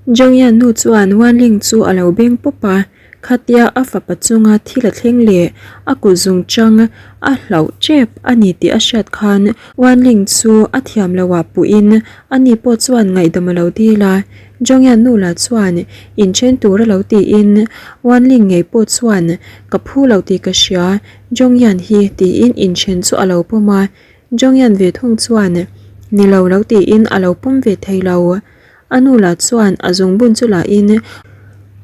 Zhongyan nu chuan Wanling chu a lo beng pawp a, khatia a fapa chunga thil a thleng leh a kut zung chang a hlauh tep a ni tih a hriat khan Wanling chu a thiam loh ah puhin ani pawh chuan ngaihdam a lo dil a. Zhongyan nu lah chuan inthen tur a lo tiin Wanling ngei pawh chuan ka phu lo tih ka hria Zhongyan hi tiin inthen chu a lo pawm a. Zhongyan ve thung chuan ni lo lo tiin a lo pawm ve thei lo. A nu lah chuan a zungbun chu lah in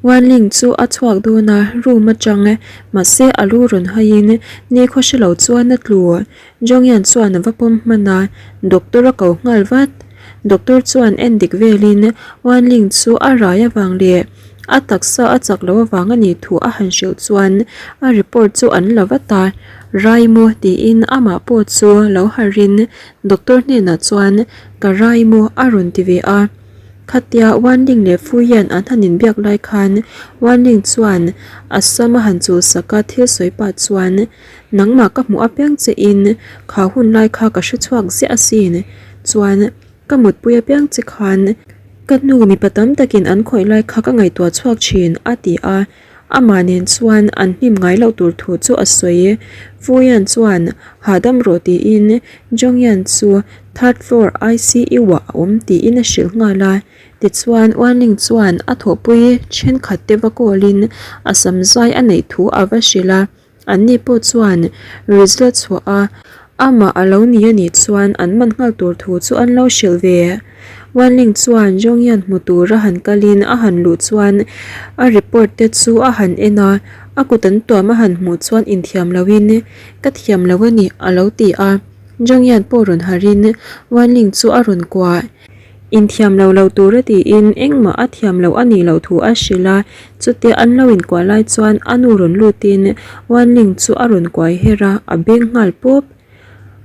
Wanling chu a chhuak dawn a, room atang mahse a lu rawn hai in nikhaw hre lo chuan a tlu. Jongyan chuan a va pawm hman a, doctor a ko nghal vat. Doctor chuan en dik vel in Wanling chu a rai avang leh a taksa a chak loh avang a nih thu a han hrilh chuan a report chu an la vat a, Rai maw tiin amah pawh chu lo harh in doctor hnenah chuan Ka rai maw? a rawn ti ve a. Khatia Wanling leh Fuyian an han inbiak lai khan Wanling chuan a sam a han chul sak a, thil sawi pah chuan, Nangmah ka hmuh apiang che in kha hun lai kha ka hre chhuak ziah asin. Chuan ka mutpui apiang che khan ka nu mipa tam takin an khawih lai kha ka ngaihtuah chhuak thin, a ti a. Amah nen chuan an hnim ngai loh tur thu chu a sawi. Fuyan chuan hahdam rawh tiin Jongyan chu third floor ICU ah a awm tiin a hrilh nghal a. Tichuan Wanling chuan a thawhpui thenkhat te va call in a sam zai a neih thu a va hrilh a. Anni pawh chuan result chhuah a, amah a lo ni a nih chuan an man nghal tur thu chu an lo hrilh ve. Wanling chuan Zhongyan hmu tura han kalin a han luh chuan a report te chu a han en a, a kut an tuam a han hmuh chuan inthiam loin ka thiam lo a ni a lo ti a. Zhongyan pawh rawn harhin Wanling chu a rawn kuah. Inthiam lo lo tura tiin engmah a thiam loh a nih loh thu a hrilh a, chutia an lo inkuah lai chuan a nu rawn lutin Wanling chu a rawn kuai her a, a beng nghal pawp.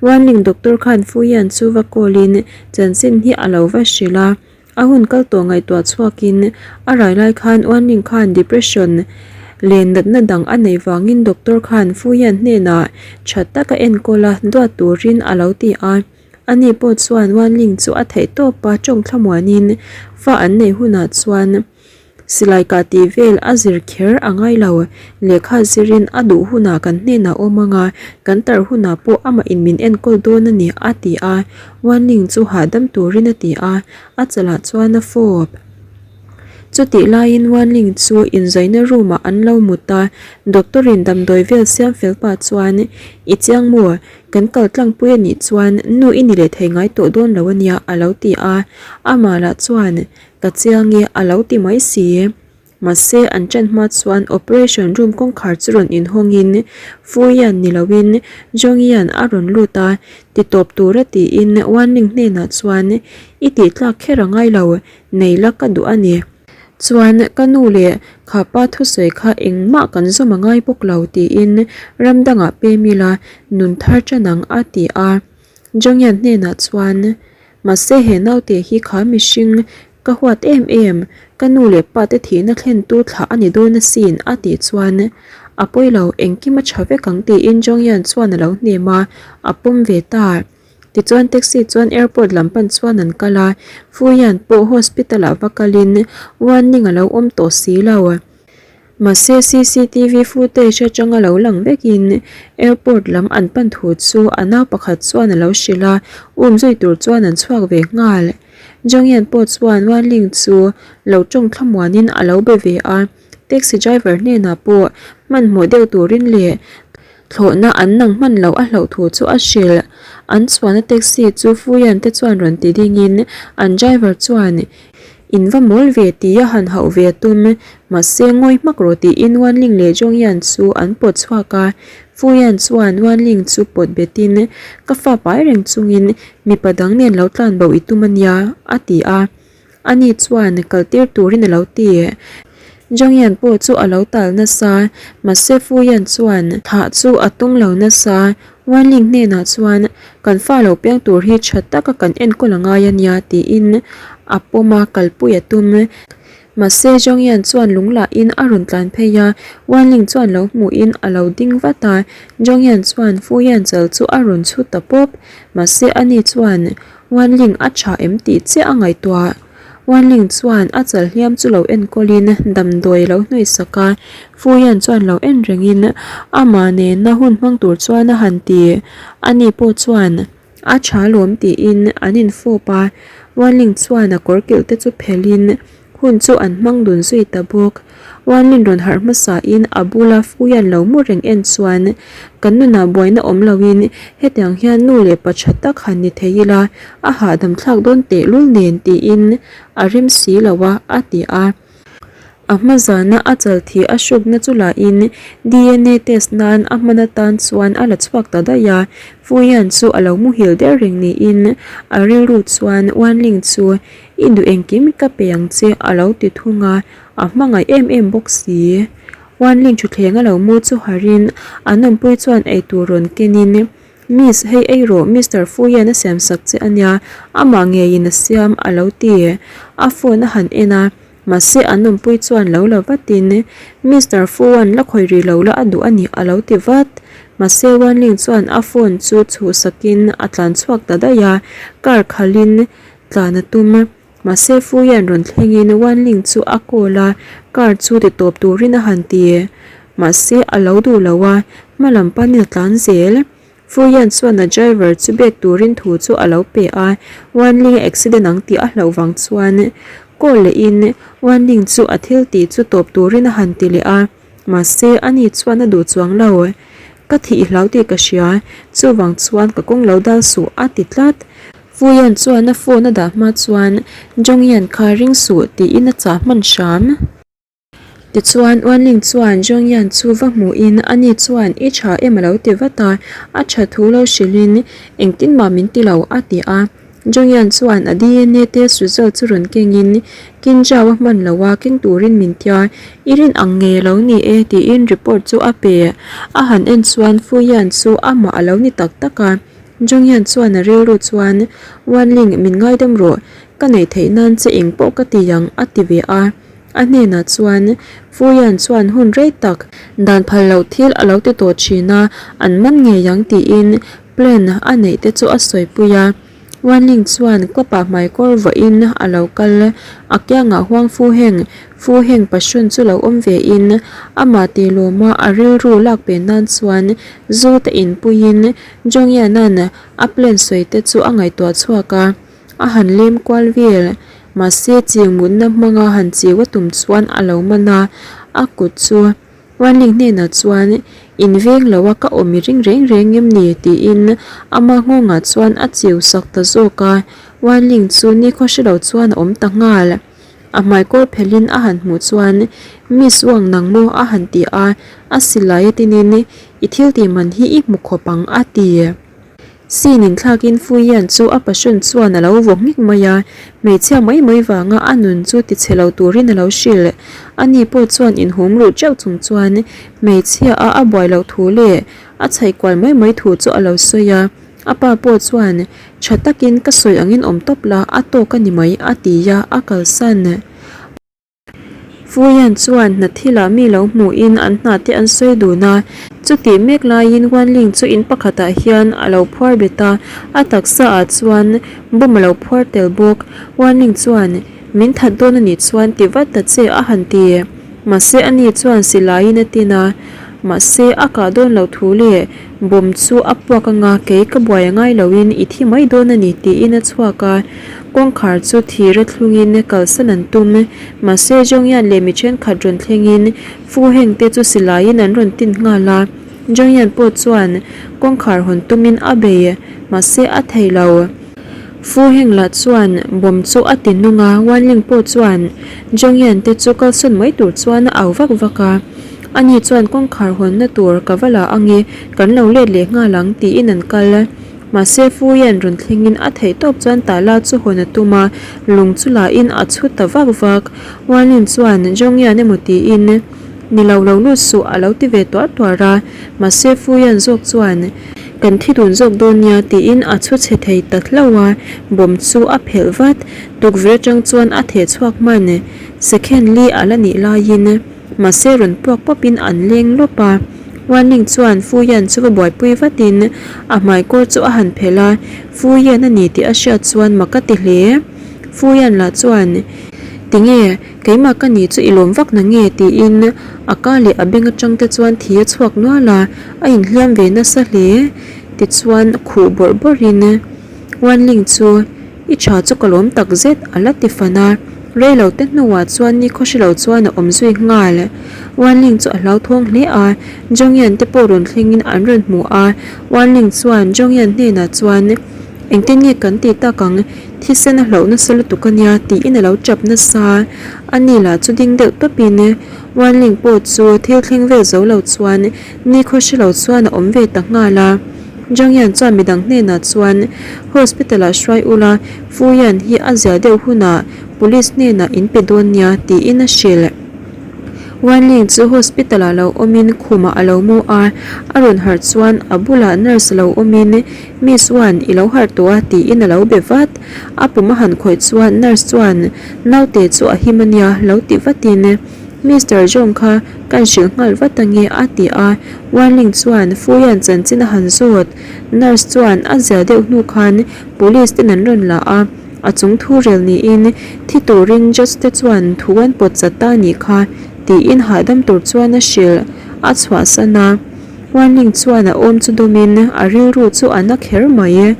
Wanling doctor khan Fuyan chu va call in chanchin hi a lo va hrilh a, a hun kal tawh ngaihtuah chhuakin a rai lai khan Wanling khan depression leh natna dang a neih vangin doctor khan Fuyan hnenah tha taka enkawl a duat turin a lo ti a. Ani pawh chuan Wanling chu a theih tawp a, tawng thlamuanin fa an neih hunah chuan silai kah tih vel a zir kher a ngai lo. Lehkha zirin a duh hunah kan hnenah awm ang a, kan tar hunah pawh amah in min enkawl dawn a ni, a ti a. Wanling chu hahdam turin a ti a, a chalah chuan a fawp. Chutih laiin Wanling chu inzaina room ah an lo mut a, doctor in damdawi vel siam fel pah chuan, I chiang maw? Kan kal tlangpui a nih chuan nu i ni leh thei ngai tawh dawn lo a nia a lo ti a, amah lah chuan ka chiang e a lo ti mai si. Mahse an ṭan hma chuan operation room kawngkhar chu rawn inhawngin Fuyian ni loin Zhongyian a rawn lut a, ti tawp tura tiin Wanling hnenah chuan i tih tlak kher a ngai lo, nei la ka duh a ni. Chuan ka nu leh kha pa thusawi kha engmah kan zawm a ngai bawk lo tiin ram dangah pem ila nun thar tan ang a ti a. Jongyan hnenah chuan mahse he naute hi kha mihring ka huat em em, ka nu leh pa te thihna thlentu thlah a ni dawn asin a tih chuan a pawi lo engkim a tha vek ang tiin Jongyan chuan a lo hnem a, a pawm ve ta. Tichuan taxi chuan airport lam pan chuan an kal a, Fuyan pawh hospital ah va kalin warning a lo awm tawh si lo. Mahse cctv footage atanga lo lang vekin airport lam an pan thu chu a nau pakhat chuan a lo hrilh a, um zui tur chuan an chhuak ve nghal. Jongyan pawh chuan warning chu lo tawng thlamuanin a lo be ve a, taxi driver hnenah pawh hmanhmawh deuh turin leh Thlawhna an nang hman loh a hlauh thu chu a hrilh. An chhuahna taxi chu Fuyan te chuan rawn ti dingin an driver chuan, In va mawl ve tia han hauh ve a tum. Mahse ngawi hmak rawh tiin Wanling leh Zhongyan chu an pawt chhuak a. Fuyan chuan Wanling chu pawt betin, Ka fa pai reng chungin mipa dang nen lo tlan bo i tum a nia, a ti a. Ani chuan kal tir turin a lo ti. Zhangyan pawh chu a lo tal nasa, mahse Fuyan chuan thah chu a tum lo nasa. Wanling hnenah chuan kan fa lo piang tur hi tha taka kan enkawl a ngai a nia tiin a pawm a, kalpui a tum. Mahse Zhangyan chuan lung lahin a rawn tlan phei a, Wanling chuan lo hmuhin a lo ding vat a. Zhangyan chuan Fuyan chal chu a rawn chhut ta pawp, mahse ani chuan Wanling a tha em tih chiah a ngaihtuah. Wanling chuan a chal hliam chu lo enkawlin damdawi a lo hnawih sak a, Fuyan chuan lo en rengin amah nena hun hmang tur chuan a han ti. Ani pawh chuan a tha lawm tiin an infawp a, Wanling chuan a kawr kilh te chu phelhin Hun chu an hmang dun zui ta bawk. Wanlin rawn harh hmasain a bula Fuian lo mu reng en chuan, Kan nunah buaina awm loin hetiang hian nu leh pa tha tak han ni thei ila, a hahdam thlak dawn tehlul nen tiin a rem si lo a, a ti a. A hma zana a chal thih a hrukna chu lahin DNA test nan a hman atan chuan a la chhuak ta daih a. Fuian chu a lo muhil der reng niin a rilru chuan Wanling chu I duh engkim ka pe ang che a lo ti thung a, a hmangaih em em bawk si. Wanling thutthleng a lo mu chu harin an awmpui chuan eitur rawn kenin, Miss, hei ei rawh, Mister Fuian a siam sak che a nia, amah ngeiin a siam a lo ti. A phone a han en a, mahse an awmpui chuan lo la vatin, Mister Fuan la khawi rih lo la a duh a ni a lo ti vat. Mahse Wanling chuan a phone chu chhuhsakin a tlan chhuak ta daih a, car khalhin Tlan a tum. Mahse Fuian rawn thlengin Wanling chu a call a, car chu ti tawp turin a han ti. Mahse a lo duh lo a, hma lam panin a tlan zel. Fuian chuan a driver chu biak turin thu chu a lo pe a, Wanling a accident ang tih a hlauh vang chuan call lehin Wanling chu a thil tih chu tawp turin a han ti leh a. Mahse ani chuan a duh chuang lo. Ka thih i hlau tih ka hria, chuvang chuan ka kawng lo dal suh a ti tlat. Fuyan chuan a phone a dah hma chuan Jongyan kha ring suh tiin a chah hman hram. Tichuan Wanling chuan Jongyan chu va hmuhin ani chuan i tha em a lo ti vat a, a tha thu lo hrilhin engtin mah min ti lo a ti a. Jongyan chuan a DNA test result chu rawn kengin Kinjao a hman lo a keng turin min tia i rin ang ngei a lo ni e tiin report chu a pe. A han en chuan Fuyan chu amah a lo ni tak tak a. Jonghyun chuan a rilru chuan, Wanling, min ngaidam rawh, ka neih theih nan che eng pawh ka ti ang, a ti ve a. A hnenah chuan, Fuyan chuan hun rei tak dan phal loh thil a lo ti tawh thin a, an man ngei ang tiin plan a neih te chu a sawipui a. Wanling chuan club-ah hmaikawr vawiin a lo kal, a kiangah huang fu heng, fu heng passion chu lo awm vein amah tilawma a rilru lak pe nan chuan zu te inpuiin Jonghyun-a'n a plan sawi te chu a ngaihtuah chhuak a, a han lem kual vel. Mahse, chiu mutna hmanga han chiu a tum chuan a lo man a, a kut chu Wanling hnenah chuan in veng lo a ka awm i ring reng reng em ni? tiin ama nghawngah chuan a chiu sak ta zawk a, Wanling chu nikhaw hre lo chuan a awm ta nghal. A hmaikawl phelhin a han hmuh chuan, Miss Wang nang maw? a han ti a, a silai a tinin, I thil tih man hi i hmu khawp ang a ti. Sin inthlakin Fuian chu a passion chuan a lo vaw nghek mai a, hmeichhia mai mai vanga a nun chu tichhe lo turin a lo hrilh. Ani pawh chuan inhum ruh teuh chung chuan hmeichhia a a buai loh thu leh a chhaih kual mai mai thu chu a lo sawi a. A pa pawh chuan, Tha takin ka sawi angin awm tawp la, a tawk a ni mai, a ti a, a kalsan. Fuyan chuan hna thilah mi lo hmuhin an hna te an sawi dun a, chutih mek laiin Wanling chu in pakhatah hian a lo phuar bet a, a taksa ah chuan bomb a lo phuar tel bawk. Wanling chuan, Min that dawn a nih chuan ti vat ta che a han ti. Mahse ani chuan silaiin a tin a, mahse a kah dawn loh thu leh bomb chu a puak anga kei ka buai a ngai loin i thi mai dawn a ni tiin a chhuak a, kawngkhar chu thir a thlungin kalsan an tum. Mahse Jongyan leh mi thenkhat rawn thlengin Fu Heng te chu silaiin an rawn tin nghal a, Jongyan pawh chuan kawngkhar hawn tumin a bei, mahse a thei lo. Fu Heng lah chuan bomb chu a ti nung a, Wanling pawh chuan Zhongyan te chu kalsawn mai tur chuan a au vak vak a. Ani chuan kawngkhar hawnna tur ka va la ange, kan lo let leh nghal ang tiin an kal. Mahse Fu Yan rawn thlengin a theih tawp chuan tala chu hawn a tum a, lung chu lahin a chhut ta vak vak. Wanling chuan Zhongyan emaw tiin Ni lo lo lut suh a lo ti ve tuar tuar a, mahse Fu Yan zawk chuan Kan thi dun zawk dawn nia tiin a chhu chhe thei ta hlauh a, bomb chu a phelh vat. Tukverh atang chuan a theh chhuak hman. Second li a la nih laiin mahse rawn puak pawpin an leng lawp a. Wanling chuan Fu Yan chu va buaipui vatin a hmaikawr chu a han phelh a, Fu Yan a ni tih a hriat chuan mak a ti hle. Fuyan lah chuan, Tinge, keimah ka ni chu i lawm vak na nge? tiin a ka leh a beng atang te chuan thi a chhuak nual a, a inhliam ve nasa hle. Tichuan khuh bawrh bawrhin Wanling chu I tha chu ka lawm tak zet, a la ti fan a. Rei lo te hnuah chuan ni khaw hre lo chuan a awm zui nghal. Wanling chu a hlauthawng hle a, Zhongyan te pawh rawn thlengin an rawn hmu a. Wanling chuan Zhongyan hnenah chuan, Engtin nge kan tih tak ang, thisen a hlauh nasa lutuk a nia, tiin a lo tap nasa. A ni lah chu ding deuh tawpin Wanling pawh chu thil thleng vel zo lo chuan ni khaw hre lo chuan a awm ve ta nghal a. Zhangyan chuan midang hnenah chuan, Hospital ah hruai ula, Fuyan hi a zia deuh hunah Police hnenah in pe dawn nia, tiin a hrilh. Wanling chu hospital ah lo awmin khumah a lo mu a, a rawn harh chuan a bulah nurse lo awmin, Miss Wan, i lo harh tawh a, tiin a lo be vat. A pum a han khawih chuan nurse chuan, Naute chu a him a nia, lo ti vatin. Mister Zhong kha kan hrilh nghal vat ange a ti a, Wanling chuan Fuyan chanchin a han zawt. Nurse chuan a zia deuh hnu khan police ten an rawn la a, a chung thu rel niin thi turin judge te chuan thu an pawt chat ta anih kha tiin hahdam tur chuan a hrilh a chhuahsan a. Wanling chuan a awm chu dawmin a rilru chu a na kher mai.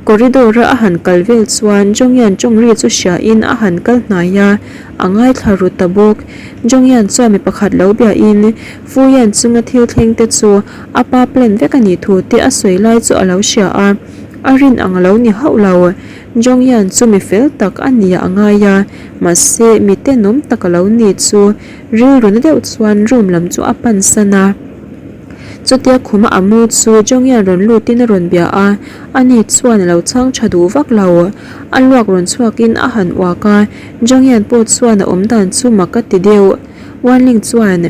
Corridor a a han kal vel chuan Zhongyan tawngri chu hriain a han kal hnai a, a ngaithla ru ta bawk. Zhongyan chuan mi pakhat lo biahin Fuyan chunga thil thleng te chu a pa plan vek a nih thu te a sawi lai chu a lo hria a, a rin ang a lo ni hauh lo. Zhongyan chu mi fel tak a nia a ngai a, mahse mi tenawm tak a lo ni chu rilru na deuh chuan room lam chu a pan san a. Chutia khuma a mu chu Zhongyan rawn lutin a rawn bia a, ani chuan a lo chhang tha duh vak lo. A luak rawn chhuakin a han uak a, Zhongyan pawh chuan a awm dan chu mak a ti deuh. Wanling chuan,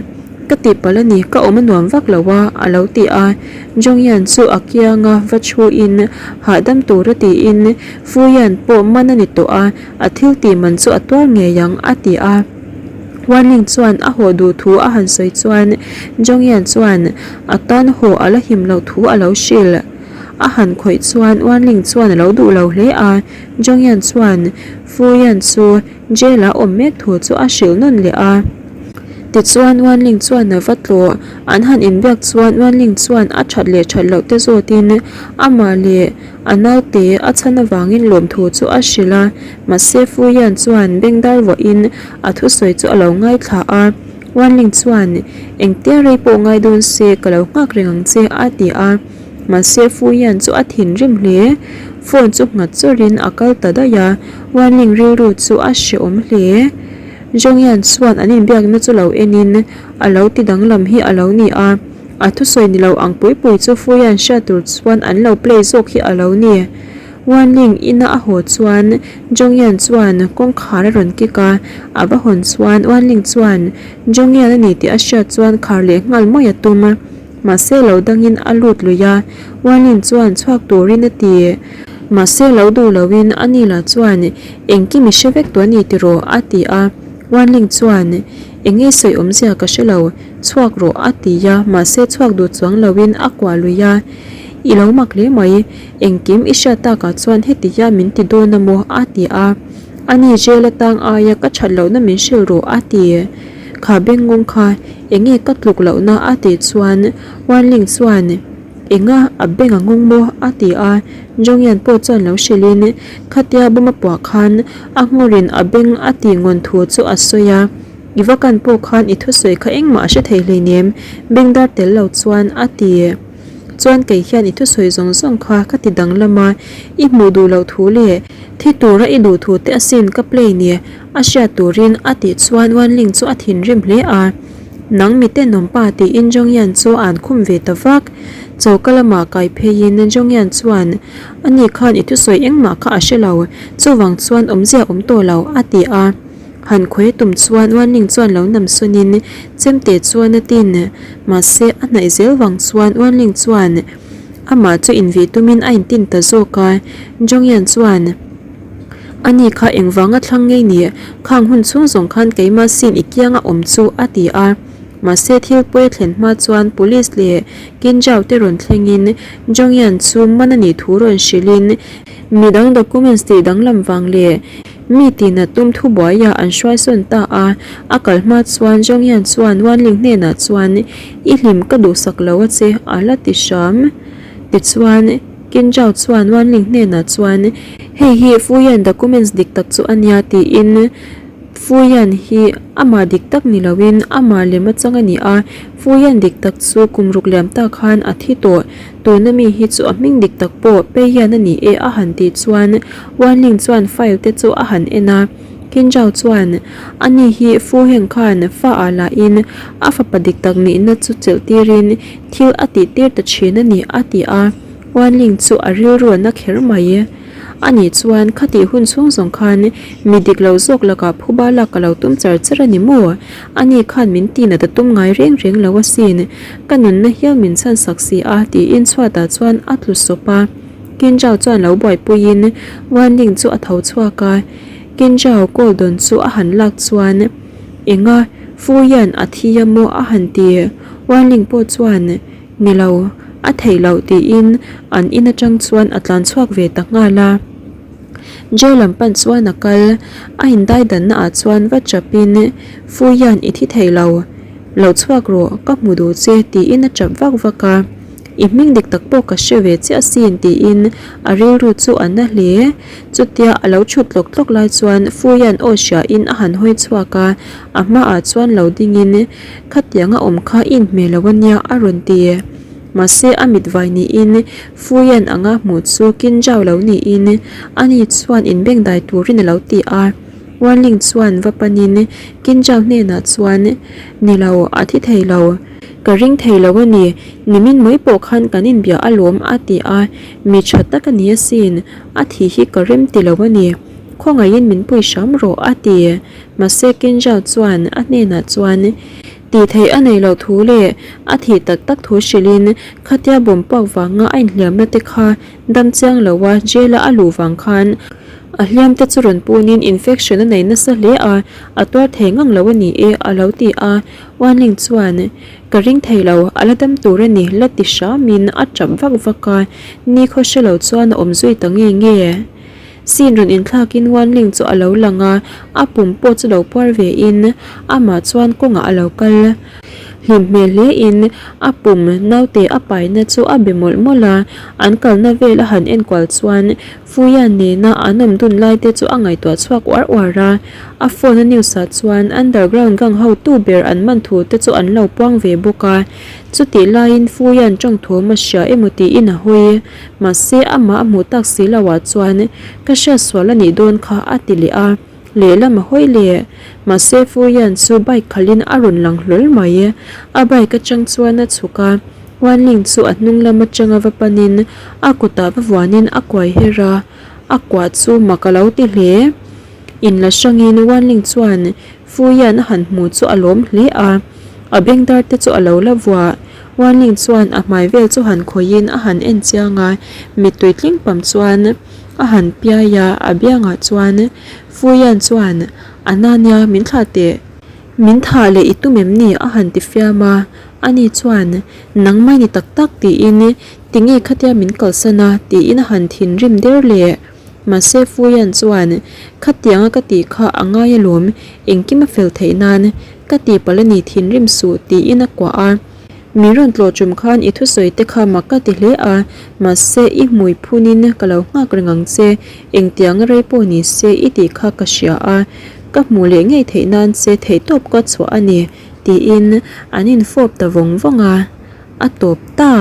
Ka tihpalh a ni, ka awm a nuam vak lo a, a lo ti a. Zhongyan chu a kianga va thuin hahdam tura tiin Fuyan pawh man a ni tawh a, a thil tih man chu a tuar ngei ang, a ti a. Wanling chuan a haw duh thu a han sawi chuan Zhongyan chuan a tan haw a la him loh thu a lo hrilh. A han khawih chuan Wanling chuan a lo duh lo hle a, Zhongyan chuan Fuyan chu jail ah awm mek thu chu a hrilh nawn leh a. Tichuan Wanling chuan a va tlawh. An han inbiak chuan Wanling chuan a that leh that loh te zawtin amah leh A naute a chhan avangin lawmthu chu a hrilh a, mahse Fuyan chuan bengdar vuahin a thusawi chu a lo ngaithla a. Wanling chuan, Engtia rei pawh ngai dawn se ka lo nghak reng ang che a ti a, mahse Fuyan chu a thinrim hle. Phone chu nghat chawrin a kal ta daih a, Wanling rilru chu a hrehawm hle. Zhongyan chuan an inbiakna chu lo enin a lo ti danglam hi a lo ni a. A thusawi ni lo ang pui pui chu Fuyan hriat tur chuan an lo play zawk hi a lo ni. Wanling ina a haw chuan Zhongyan chuan kawngkhar a rawn kik a, a va hawn chuan Wanling chuan Zhongyan a ni tih a hriat chuan khar leh nghal mawi a tum a, mahse lo dangin a lut lui a, Wanling chuan chhuak turin a ti. Mahse lo duh loin a ni lah chuan engkim i hre vek tawh a ni tiraw a ti a, Wanling chuan enge sawi awmzia ka hre lo. Chhuak rawh a ti a, mahse chhuak duh chuang loin a kuah lui a, I lo mak hle mai, engkim i hriat takah chuan heti hian min ti dawn a maw? a ti a, Ani jail atang aia ka that lohna min hrilh rawh a ti. Kha bengngawng kha enge ka tluk lohna a tih chuan Wanling chuan Enga a beng a ngawng maw? a ti a, Zhongyan pawh chuan lo hrilhin khatia bawm a puah khan a nghawrin a beng a tih ngawn thu chu a sawi a. I va kan pawh khan i thusawi kha engmah a hre thei hleinem, bengdar tel lo chuan a ti. Chuan kei hian i thusawi zawng zawng kha ka ti danglam a, i hmuh duh loh thu leh thi tura i duh thu te asin ka play ni a hriat turin a tih chuan Wanling chu a thinrim hle a. Nang mi tenawm pa tiin Zhongyan chu a an khum ve ta vak. Choka lamah kai pheiin Zhongyan chuan ani khan i thusawi engmah kha a hre lo, chuvang chuan awmzia awm tawh lo a ti a. Han khawi tum chuan Wanling chuan lo nam sawnin chemte chuan a tin. Mahse, a hnaih zel vang chuan Wanling chuan amah chu invih tumin a intin ta zawk a. Zhongyan chuan, Ani kha engvanga thlang ngei ni? Khang hun chhung zawng khan keimah sin i kianga awm chu a ti a. Mahse, thil pawi a thlen hma chuan police leh Kinjao te rawn thlengin Zhongyan chu man a nih thu rawn hrilhin midang documents tih danglam vang leh. Mi tina tum thubuaiah an hruaisawn ta a, a kal hma chuan Zhongyan chuan Wanling hnenah chuan, I hlim ka duhsak lo a che, a la ti hram. Tichuan, Qin Zhao chuan Wanling hnenah chuan, Hei hi Fuyan documents dik tak chu a nia tiin Fuyan hi amah dik tak ni loin amah lem atang a ni a, Fuyan dik tak chu kum ruk liam tak khan a thi tawh. Tuna mi hi chu a hming dik tak pawh Peihian a ni e a han tih chuan Wanling chuan file te chu a han en a, Kinjao chuan ani hi Fu Heng khan fa ah lahin a fapa dik tak nihna chu chelh tirin thil a tih tir ta thin a ni a ti a, Wanling chu a rilru a na kher mai. Ani chuan khatih hun chhung zawng khan mi dik lo zawk lakah phuba lak ka lo tum char char a ni maw? Ani khan min tinat a tum ngai reng reng lo asin, ka nunna hial min chhan sak si a tiin chhuatah chuan a tlu sawp a. Kinjao chuan lo buaipuiin Wanling chu a tho chhuak a, Kinjao call dawn chu a han lak chuan Enga Fuyan a thi a maw a han ti. Wanling pawh chuan Ni lo, a theih loh tiin an in atang chuan a tlan chhuak ve ta nghal a. Jail lam pan chuan a kal, a indaidanna ah chuan va chapin Fuyan i thi thei lo, lo chhuak rawh ka hmu duh che tiin a chap vak vak a. I hming dik tak pawh ka hre ve chiah asin tiin a rilru chu a na hle. Chutia a lo chhut tlawk tlawk lai chuan Fuyan aw hriain a han hawi chhuak a, a hmaah chuan lo dingin Khatiang a awm kha i inhmeh lo ania a rawn ti. Mahse a mit vai niin Fuyan anga hmuh chu Kinjao lo niin ani chuan inbengdai turin a lo ti a. Wanling chuan va panin Kinjao hnenah chuan, Ni lo, a thi thei lo. Ka ring thei lo a ni, nimin mai pawh khan kan inbia alawm a ti a, mi tha tak a ni asin, a thi hi ka rem ti lo a ni, khawngaihin min pui hram rawh a ti. Mahse Kinjal chuan a hnenah chuan tih theih a nei loh thu leh a thih tak tak thu hrilhin khatia bawm puak vanga a inhliamna te kha dam chiang lo a, jail a a luh vang khan a hliam te chu rawn punin infection a nei nasa hle a, a tuar thei ngang lo a ni e a lo ti a. Wanling chuan, Ka ring thei lo, a la dam tur a ni, la ti hramin a tap vak vak a, nikhaw hre lo chuan a awm zui ta nge nge. Scene rawn inthlakin Wanling chu a lo lang a, a pum pawh chu lo puar vein amah chuan kawngah a lo kal. Hlim hmel hlein a pum naute a paina chu a be mawlh mawlh a, an kalna vel a han enkual chuan Fuia nena an awm dun lai te chu a ngaihtuah chhuak uar uar a, a phone a news ah chuan underground gang hotu ber an man thu te chu an lo puang ve bawk a, chutih laiin Fuia'n tawng thawm a hria emaw tiin a hawi, mahse amah a hmuh tak si lo ah chuan ka hriat sual a nih dawn kha a ti leh a, lehlam a hawi leh, mahse Fuia'n chu bike khalhin a rawn lang hlawl mai, a bike atang chuan a chhuk a. Wanling chu a hnung lam atanga va panin a kutah va vuanin a kuai her a, a kuah chu mak a lo ti hle. Inla hrangin Wanling chuan Fuian a han hmu chu a lawm hle a, a bengdar te chu a lo la vuah. Wanling chuan a hmai vel chu han khawihin a han en chiang a, mittui tling pam chuan a han piai a, a biangah chuan Fuian chuan, A na nia min thlah teh. Min thah leh i tum em ni? a han ti fiam a. Ani chuan, Nangmah ni tak tak tiin tinge khatia min kalsan a? tiin a han thinrim der leh. Mahse Fuyan chuan, Khatianga ka tih kha a ngai alawm, engkim a fel theih nan ka tihpalh a ni thinrim suh tiin a kuah a. Mi rawn tlawh tum khan i thusawi te kha mak ka ti hle a, mahse i hmui phunin ka lo nghak reng ang che, engtianga rei pawh ni se i tih kha ka hria a, ka hmuh leh ngei theih nan che theihtawp ka chhuah a ni. Tiin an infawp ta vawng vawng a, a tawp ta.